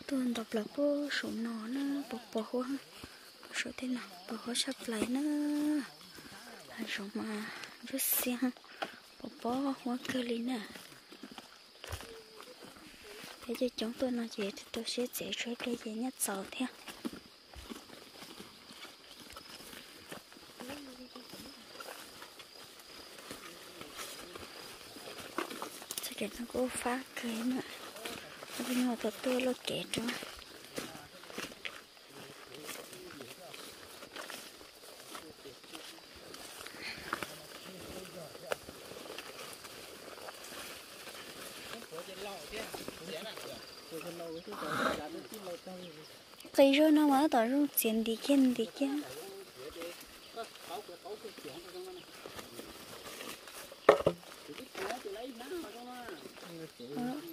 Tuaj nto plaws puag saum no na, pos pos huab, saum tej no pos huab tshaj plaws na. Hav zoov mas ntsuab xiab, pos pos huab kawg li na. Peb coob coob tuaj no ces rau siab txiav tshuav ib pliag ces nyaj txaus thiab. Txoj kev no kuj fab kawg na, kuj nyuaj tau tuaj luaj kev rau. Qis zog no mas tab tom zoo txiav nti kiag nti kiag.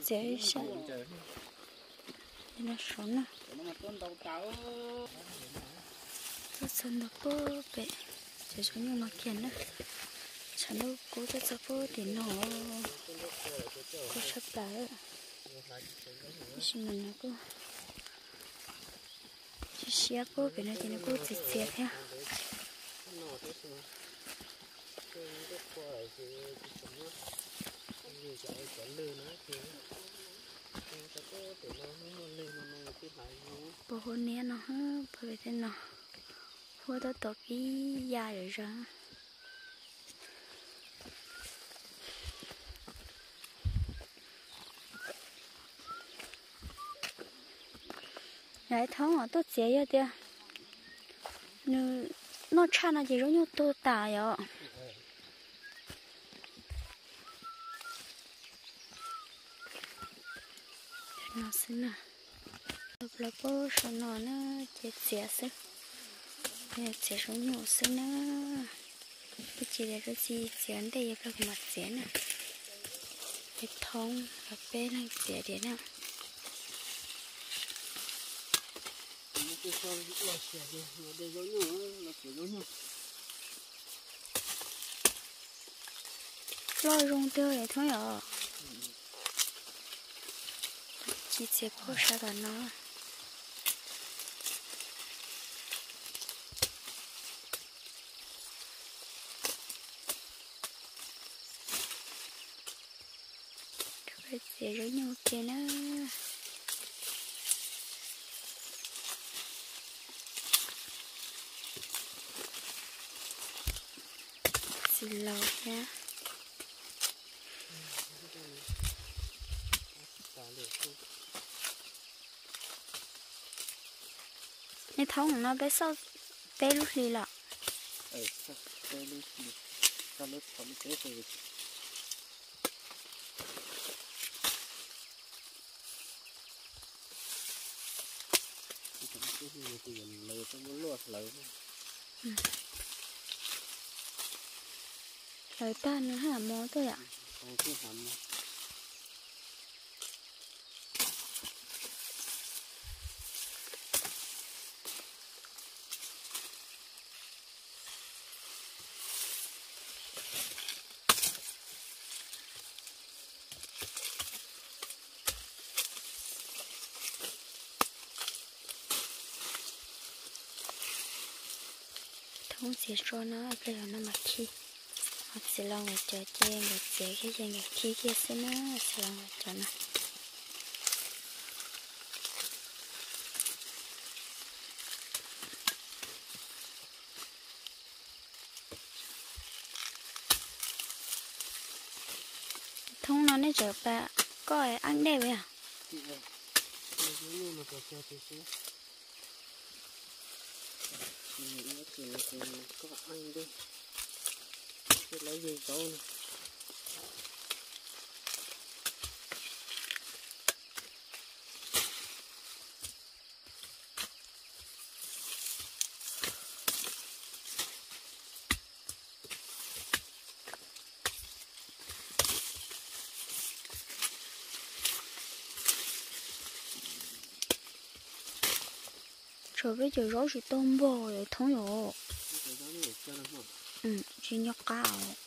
Txiav ib sab, no saum na. Tuaj txog nto puag pem, txiav zaub nyuj no kiag na. Tshav ntuj kub tuaj txog puag tim no, kub tshaj plaws. Tab sis mas nws kuj siab siab puag pem no ces nws kuj txias txias thiab. Pos huab niab no, pos pem tej no, huab tab tom pib ya zom zaws. Yog ib thoob tuaj txiav yog tias nws noj tshaj no ces zaub nyuj tuag tas yom. No xwb na. Los puag saum no na, ces txiav xwb, txiav zaub nyuj xwb na. Ib tsis tias tab txi txiav ntej yog plag kuv mam txiav na. Peb thoob los peb leeg txiav tias na. Loj zoo tiag thoob yom. Tsis txiav puag sab tom no. Txiav zaub nyuj ua ke na. Txiv laus thiab. Nej thoob no peb xauj peb lub hli los? Hlawv tag nws haj mos tuaj yom. Thoob txiav tso no, peb los no mas khi. Ho txiv laus nkawd cov ces nkawd txiav kiag ces nkawd khi kiag xwb na, txiv laus nkawd cov na. Thoob no nej tseem pab koj aj dej puas yog? Tshuav peb cov zaub tsis tau npog thoob yom. Tsis nco qab os.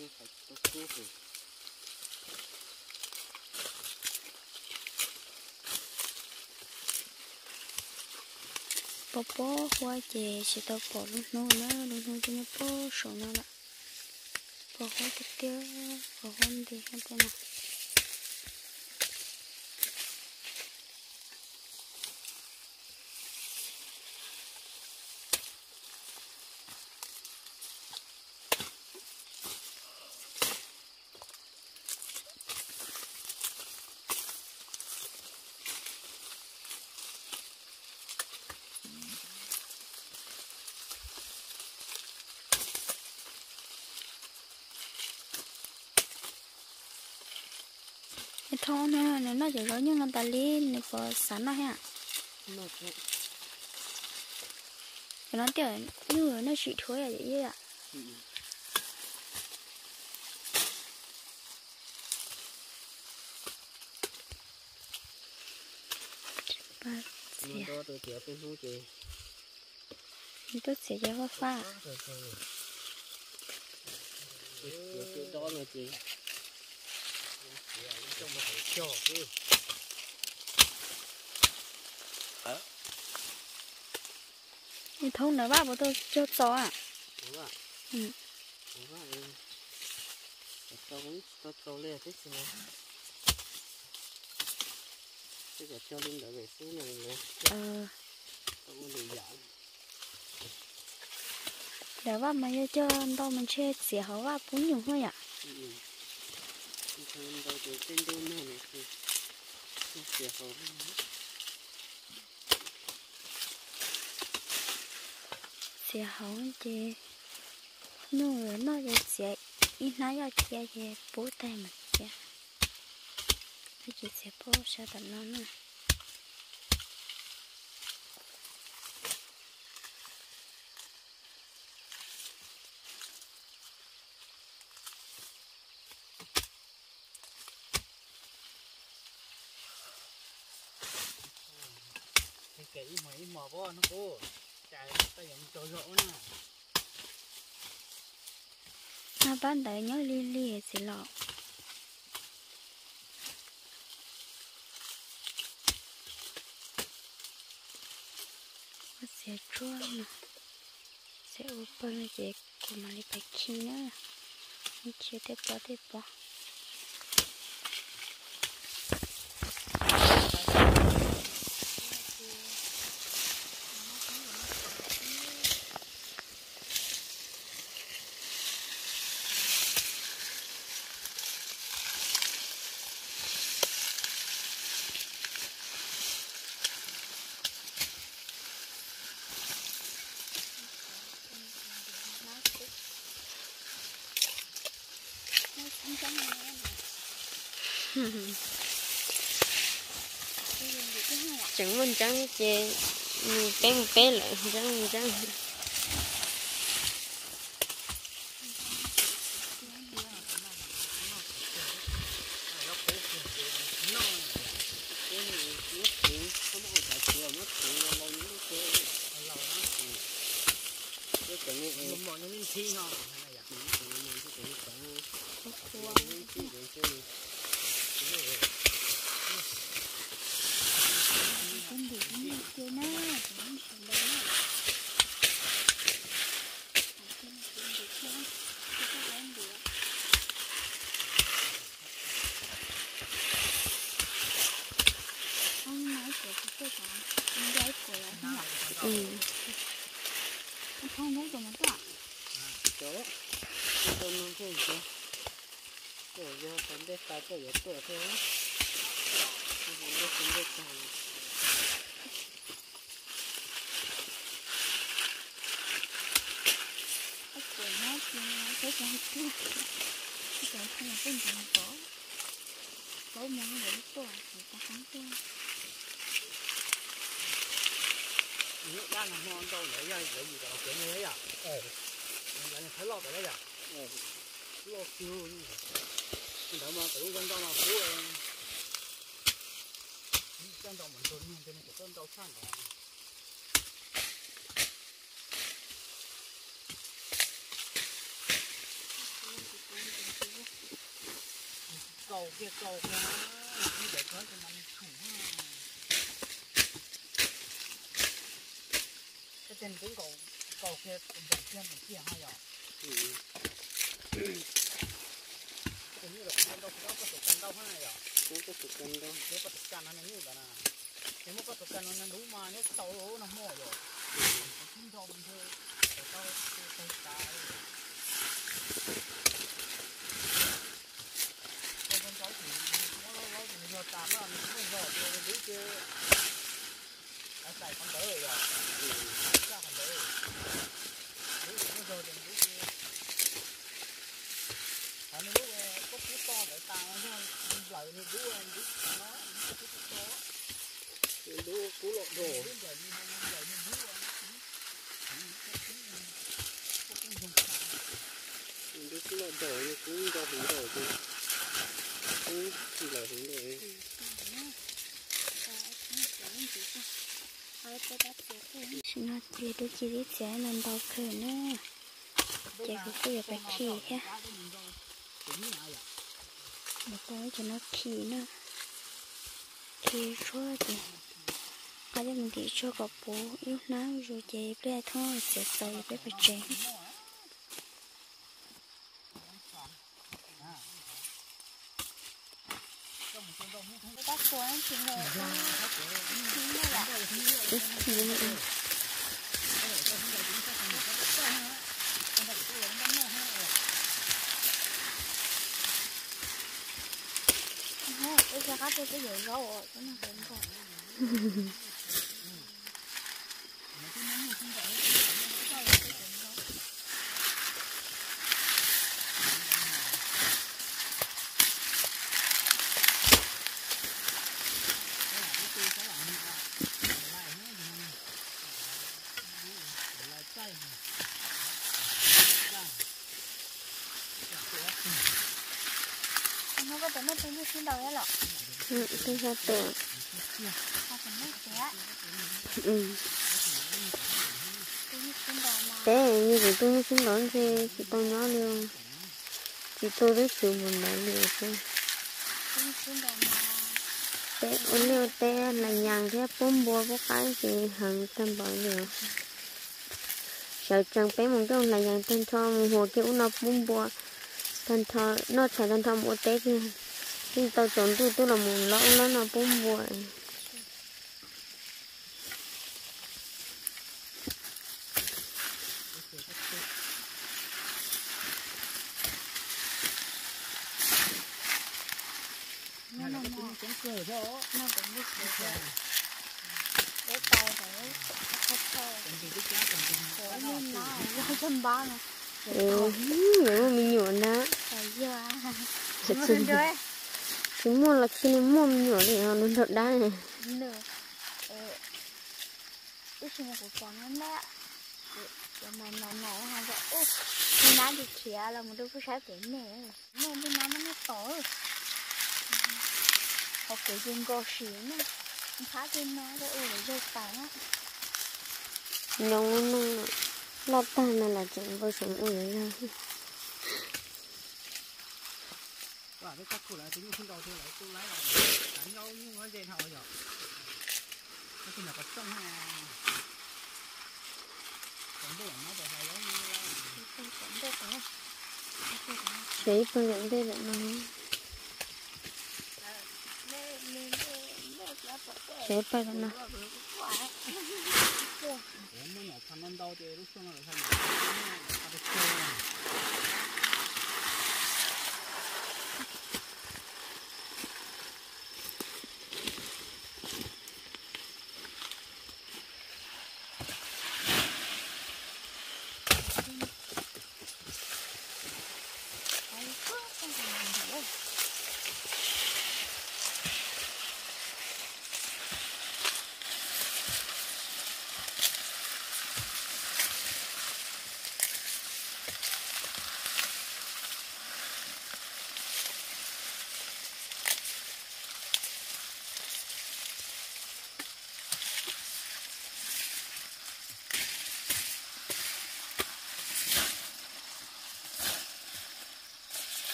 Pos pob huab ces tsis tau pom lub hnub na, lub hnub twb nyob pog saum no lawm. Pos huab tiag tiag, pos huab nti thiab tej no. Thoob no nws noj cov zaub nyuj no tas li, nws puas xav noj thiab? Cov no tias nyuj noj tsis dhuav yom, yom. Nws tuaj txiav ces fab fab. Thoob ntawd Vaj puas tau cog txaus a? Lawv Vaj mas yog cog ntau mas ntshe txiav hauv Vaj pub nyuj hwj yom. Txiav hauv ces nyuj noj ces txiav ib hnab yoj cia ces pub tag mas cia. Ces txiav pub sab tom no na. Ib hmos ib hmos pab no kuv cas taj yam tsaug zog ua na. Nag pab ntawd nyob lig lig txiv los. Ua txiav tsuab no, txiav ua pawg no ces kuv mam li pais khi na. Khi tej pob tej pob. Tseem muaj ntseeb ces mus peb mus peb lawm, ntseeb mus ntseeb. Cov, cov no thiaj yog, cov yog cov ntej tas tuaj yuav tuaj thiab. Ntej tas. Lub dab no hmo ntau ntawd yog lawv yim tom kev no yom. Lawv thawb loj tom yom. Loj kawg. Ntawd mas tom lub zog ntau mas kub. Coj ntau mas ntug niag ntawd, coj ntau tshaj ntawd. Kaus kiag kaus kiag, ib ntawd txog ces mas nws tshum. Tej nws twb nkaus kiag nploos kiag nploos kiag ho yom. Tus nyuj los kuv ntau kuv tau poj tus kas ntau hab na yom. Poj tus kas ntau, poj tus kas no nws nyuj ntawd na. Ces muab poj tus kas no nws ntub mas nyob tsis tau no hmo yom. Kuv tib nrho ntshe tau tau tau tas. Ntau ntau ces muab laub laub ces nws yog tas mas nws muaj zog ces nws ntub ces Lawv xais qhov ntawd yom, xais qhov ntawd, lub muaj zog ces ntub. Qhov nws lub kub kub to ntawd tas yog nplawm nws dub, ntub no, ntub kub kub to, ntub kub loj dhau, nplawm nws dub, ntub kub loj dhau, kub nrau hauv nrau ces kub nplawm hauv nrau. Tam sim no ces lub ci tib txiav no ntau kawg na, ces kuv kuj yuav pais khi thiab. Yuav tau cov no khi na, khi tshuab ces nqa coj mus ntim tshuaj kom puv ib lub hnab zuj zus ces pliag thoob txiav txaus ces peb pais tsev. Tus no tus nyuj sib ntaus los? Tus no tus. Peb yog kuv tus nyuj sib ntaus ntshe tsis tau nyob li, tsis tu twb txwv mus ntawd li xwb. Peb ua liaj ua teb hlais yas thiab pub npua pub qaib ces heev tag npaum li. Sawv tsees peb mus nrauj hlais yas tag nrho mus hua kiag ub no pub npua, tag nrho noj tshais tag nrho mus ua teb kiag, yeej tau tsaus ntuj twb los mus lob ub lob no pub npua. Muaj me nyuam na. Tsis muaj los tsis muaj me nyuam li os, nws nrog dab. Ib tsis mus kuv cov nab, cov mas no no, tus nab tsis khiav los mus rau pug saib pem nej, nej tus nab muab noj tom. Qhov kev ces nkaus sim na, nthab tej no rau ua zog tas na. Nyob lub neej loj tag no los tseem npau suav ua zog. Tsev ib pawg zaum ntej lawm no. Tsev ib pawg lawm no.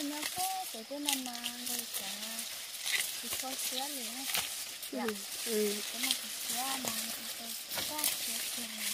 Nyob pem tej no mas nqaij cov tsis tshua siab li na. Cov no tsis siab mas nqaij cov tshua siab tiag.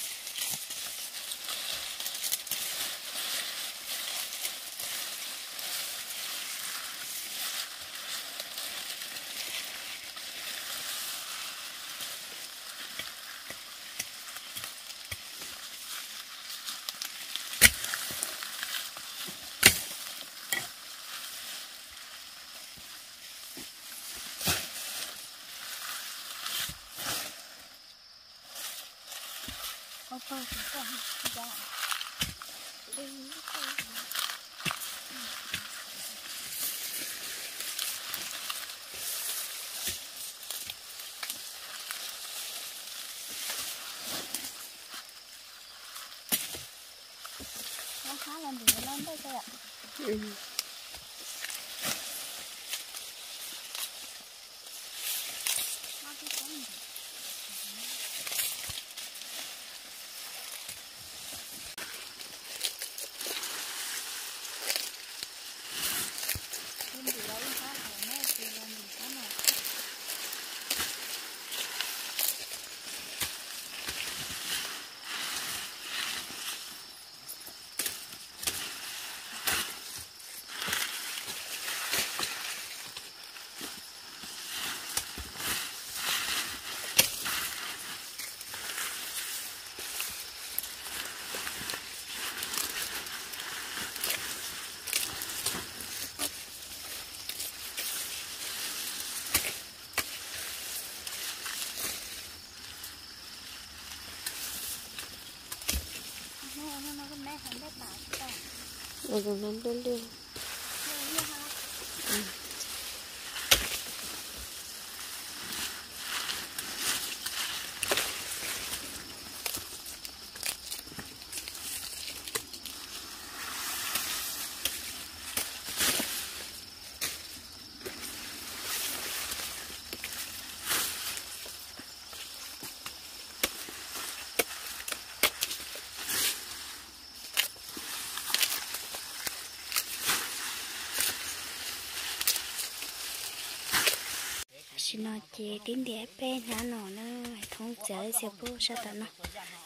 Tam sim no ces tib ntiam peb hnab no na, thoob txiav txiav pub sab tom no,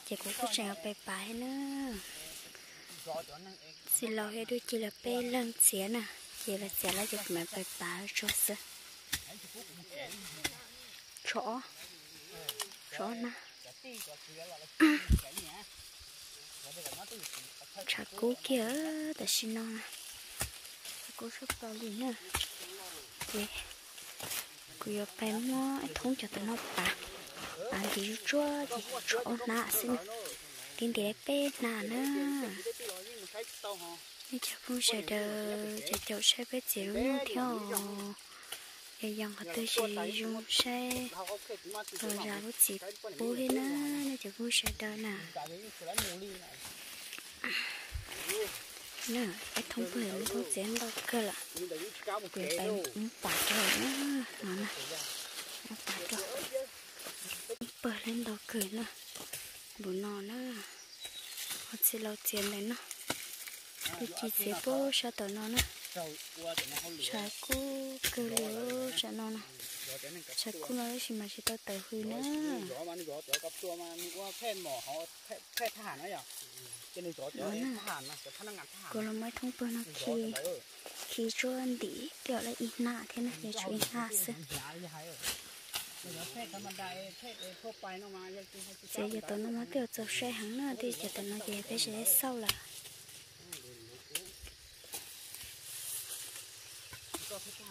ces kuv kuj tseem yuav pais pav thiab na. Txiv laus thiab Dua Ci lawv peb leeg txiav na, ces lawv txiav lawm ces kuv mam pais pav tso xwb. Tsho, tsho na. Tshav kub kiag tam sim no, tshav kub sab plaws li na. Ces kuv yuav pais muab ib thoob cov tom no pav, pav ntiv zuj tsuag ces tsho ob hnab xwb na. Tib ntiam peb hnab na. Nej cov phooj sawv daws caum caum saib peb txiav lub nyuj thiab os. Yog yog qhov twg tsis zoo saib los zam lub txim pub thiab na, nej cov phooj sawv daws na. Ib thoob pawg, ib thoob txiav ntau kawg lawm. Kuv yuav pais muab pav rau na, no na, muab pav rau. Ib pawg li ntau kawg na, npaum no na. Ho txiv laus txiav ntawm no, Dua Ci txiav pub sab tom no na. Tshav kub kawg li tsam no na. Tshav kub no tab sis mas tsis tau tawm hws na. Kuv los muab ib thoob pawg no khi, khi tsuab ntim tej zaum li ib hnab thiab na, ces tshuav ib hnab xwb. Ces yog tom no mas tej zaum txaus sai heev na, tej zaum tom no ces peb sawv daws xauj lawm.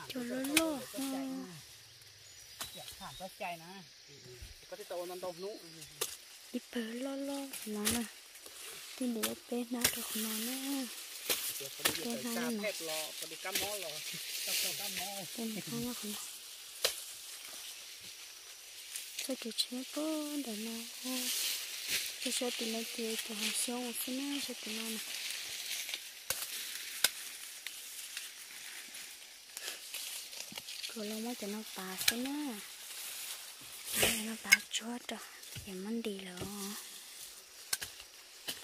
Cov loj loj no. Ib pawg loj loj no na. Tib ntiam peb hnab rau qhov no na. Peb hnab no. Peb hnab no qhov no. Txoj kev tsheb puag nram no. Peb sab tim no ces cov hav xyoob xwb na, sab tim no na. Kuv los muab cov no pav xwb na. Cov no pav tsuag rau, ces muab ntim lawm.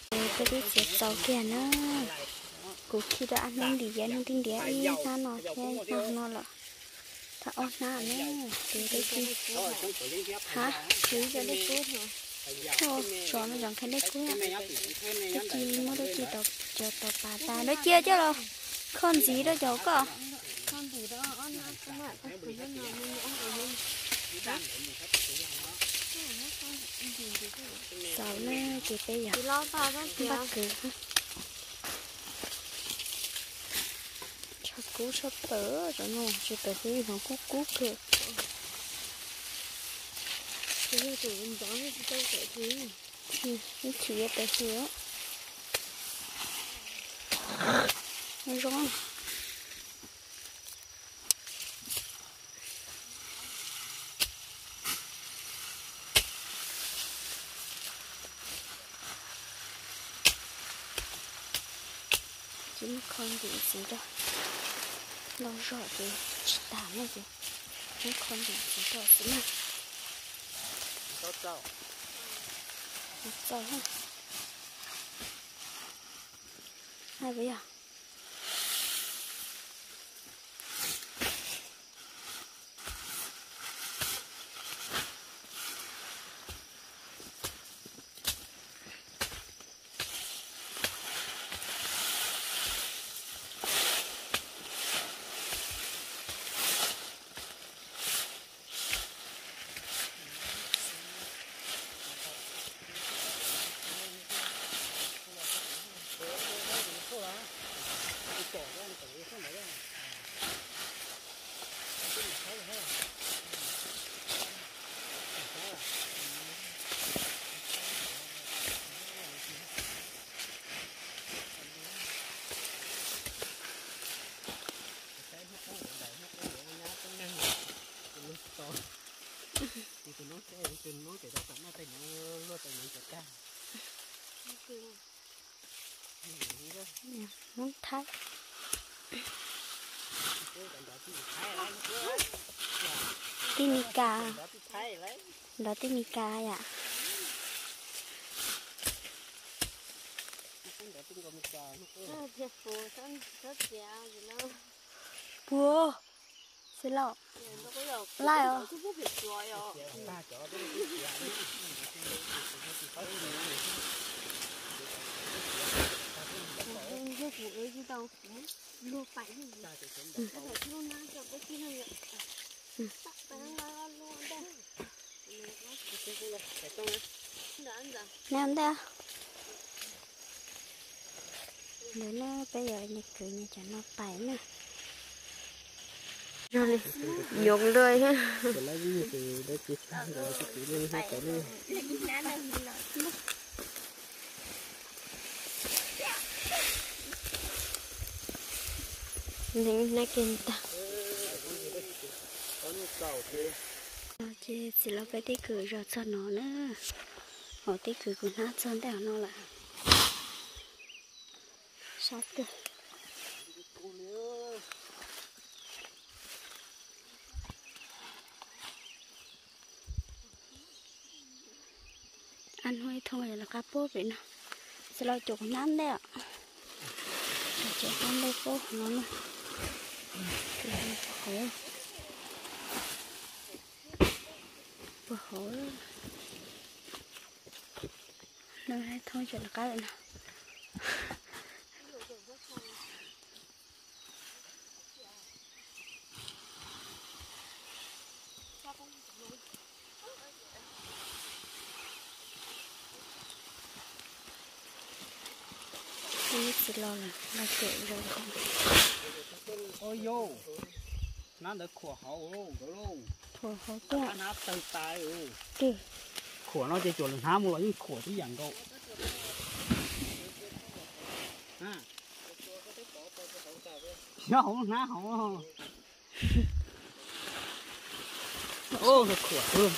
Peb twb txiav txaus kiag na. Kuv khi rau ob hnub ntim, hnub twg ntim ib hnab no thiab ib hnab no lawm. Tau ob hnab ne, ces dab tsi, ha, kuv ib co dej kub, tsov no zoo nqhis dej kub, dab tsi muab dab tsi cov tau pas tas dab tsi coj los kho ntxiv rau cov koj. Xaus na, ces peb yog npaj kwv. Tshav kub tshaj plaws, cov no tsis pom, hnov kub kub kawg. Ib chim yuav pem hwm zoo. Ces muab kho ntim ntxiv rau, lau zog ces tsis tas na ces muab kho ntim ntxiv rau xwb na. Txaus, txaus. Ai, puas yog? Hmoob Thaib. Tij Mes Kas, nrov tij Mes Kas yom. Puas, xev laus, laij os. Nyob ntej. Ntawd na, peb yog nyias kwv nyias cov no pais na. Nyob li nyob lawm. Neeg na kiag ntag. Ces txiv laus peb tib kwv zov txog no na. Hauv tib kwv kuv hnab txog ntej no lawm. Sab tiag. Ab, hnub ib thooj yog lawv qab puag pem no. Txiv laus cuam kuv hnab ntej os. Cuam hnab ntej puag no na. Puag hauv, puag hauv. Hnub ib thooj cuam lawv qab pem no. Txiv laus los los cem zoo. Hnab ntawd khuam hauv. Khuam hauv tiag. Khuam no ces tsuas lwm hnab mus los yeej khuam tib yam nkaus. Nyob hauv hnab hauv. Khuam xwb.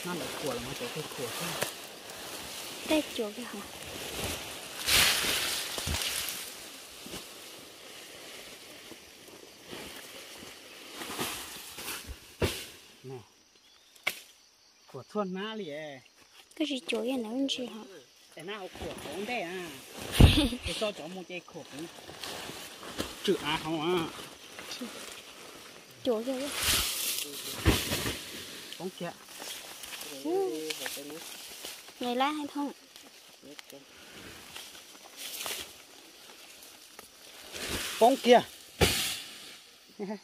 Hnab ntawd khuam los mas cov twg khuam xwb. Tej cuam kiag hov. Khuam txhua hnab li. Koj tsis cuam kiag ntawd ntsis hov. Es nab hauv khuam hauv ntej na. Ces tso cov mus ces khuam kuv tswm av hauv. Cuam kiag. Poob kiag. Nqis lawm Thoob. Poob kiag.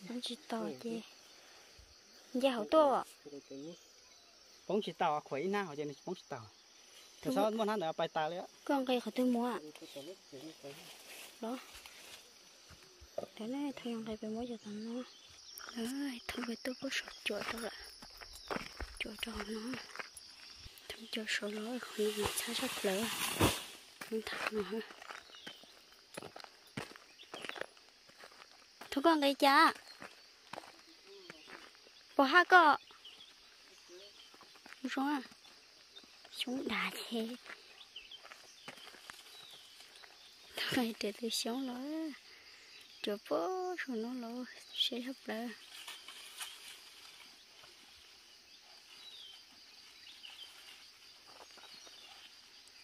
Poob tsis tau ces nce hauv tuaj. Poob tsis tau, khuam ib hnab hauv ces nws poob tsis tau. Nws txhob muaj hnab ntawd pais tas li. Koj nqis qhov twg mus? Los, Thoob nqis pem muab cov tom no. Thoob pem tuaj pub saum cuam rau lawm. Cuam rau hauv no. Thoob cuam saum no, qhov no txhab sab plaws. Thoob tham no. Thoob koj nqis cas? Puas haj koj? Zoo, xyoob dav ces. Thoob nqis raws tus xyoob los. Cuam pub saum no los siab sab plaws.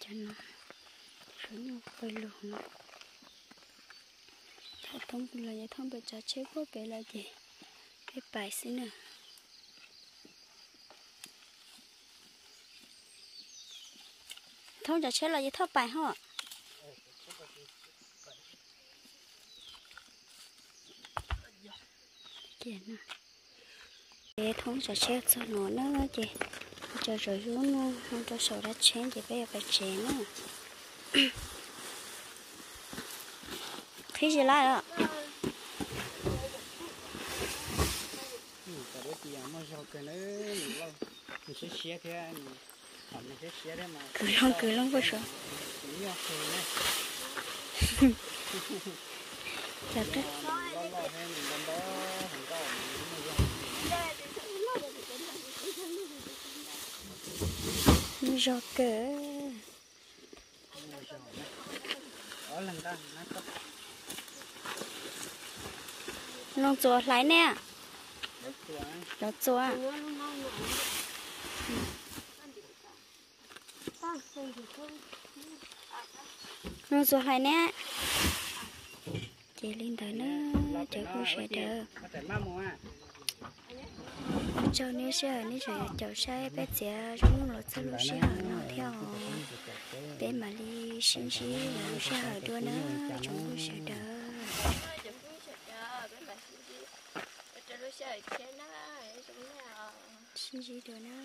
Cov no, cov nyuj qw lug no. Thaum Thoob los yog Thoob npawg tsav tsheb puag pem lawm ces peb pais xwb na. Thoob tsav tsheb los yog Thoob pais hos? Ces Thoob tsav tsheb txog no na ces tso tsov yub no rau saum dab tsheb ces peb yuav pais tsev na. Qhib zis lawm. Muaj zog kawg na, nws siab siab thiab, nws siab siab thiab mas. Kwv loo kwv loo puag saud. Muaj zog kawg. Loo txuas hlais ne. Loo txuas. Loo txuas hlais ne. Ces li ntawd na, cov phooj ywg sawv daws. Ua tsaug nej sij hawm nej tseem caum saib peb txiav zoo los txog lub sij hawm no thiab os. Peb mam li sib ntsib lwm lub sij hawm dua na, tsoom phooj ywg sawv daws. Sib ntsib dua na.